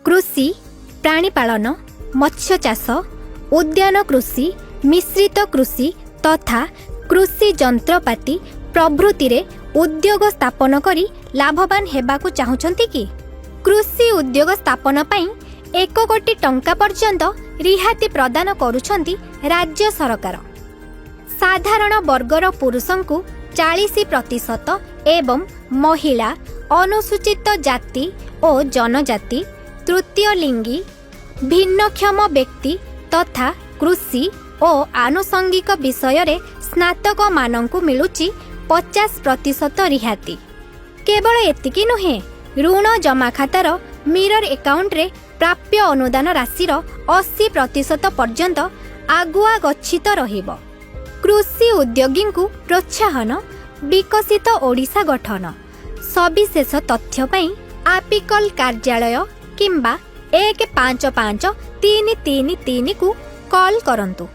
କୃଷି, ପ୍ରାଣୀପାଳନ, ମତ୍ସ୍ୟ ଚାଷ, ଉଦ୍ୟାନ କୃଷି, ମିଶ୍ରିତ କୃଷି ତଥା କୃଷି ଯନ୍ତ୍ରପାତି ପ୍ରଭୃତିରେ ଉଦ୍ୟୋଗ ସ୍ଥାପନ କରି ଲାଭବାନ ହେବାକୁ ଚାହୁଁଛନ୍ତି କି? କୃଷି ଉଦ୍ୟୋଗ ସ୍ଥାପନ ପାଇଁ 1 କୋଟି ଟଙ୍କା ପର୍ଯ୍ୟନ୍ତ ରିହାତି ପ୍ରଦାନ କରୁଛନ୍ତି ରାଜ୍ୟ ସରକାର। ସାଧାରଣ ବର୍ଗର ପୁରୁଷଙ୍କୁ 40% ଏବଂ ମହିଳା, ଅନୁସୂଚିତ ଜାତି ଓ ଜନଜାତି, ତୃତୀୟ ଲିଙ୍ଗୀ, ଭିନ୍ନକ୍ଷମ ବ୍ୟକ୍ତି ତଥା କୃଷି ଓ ଆନୁଷଙ୍ଗିକ ବିଷୟରେ ସ୍ନାତକମାନଙ୍କୁ ମିଳୁଛି 50% ରିହାତି। କେବଳ ଏତିକି ନୁହେଁ, ଋଣ ଜମା ଖାତାର ମିରର ଆକାଉଣ୍ଟରେ ପ୍ରାପ୍ୟ ଅନୁଦାନ ରାଶିର 80% ପର୍ଯ୍ୟନ୍ତ ଆଗୁଆ ଗଚ୍ଛିତ ରହିବ। କୃଷି ଉଦ୍ୟୋଗୀଙ୍କୁ ପ୍ରୋତ୍ସାହନ, ବିକଶିତ ଓଡ଼ିଶା ଗଠନ। ସବିଶେଷ ତଥ୍ୟ ପାଇଁ ଆପିକଲ କାର୍ଯ୍ୟାଳୟ କିମ୍ବା 155333କୁ କଲ୍ କରନ୍ତୁ।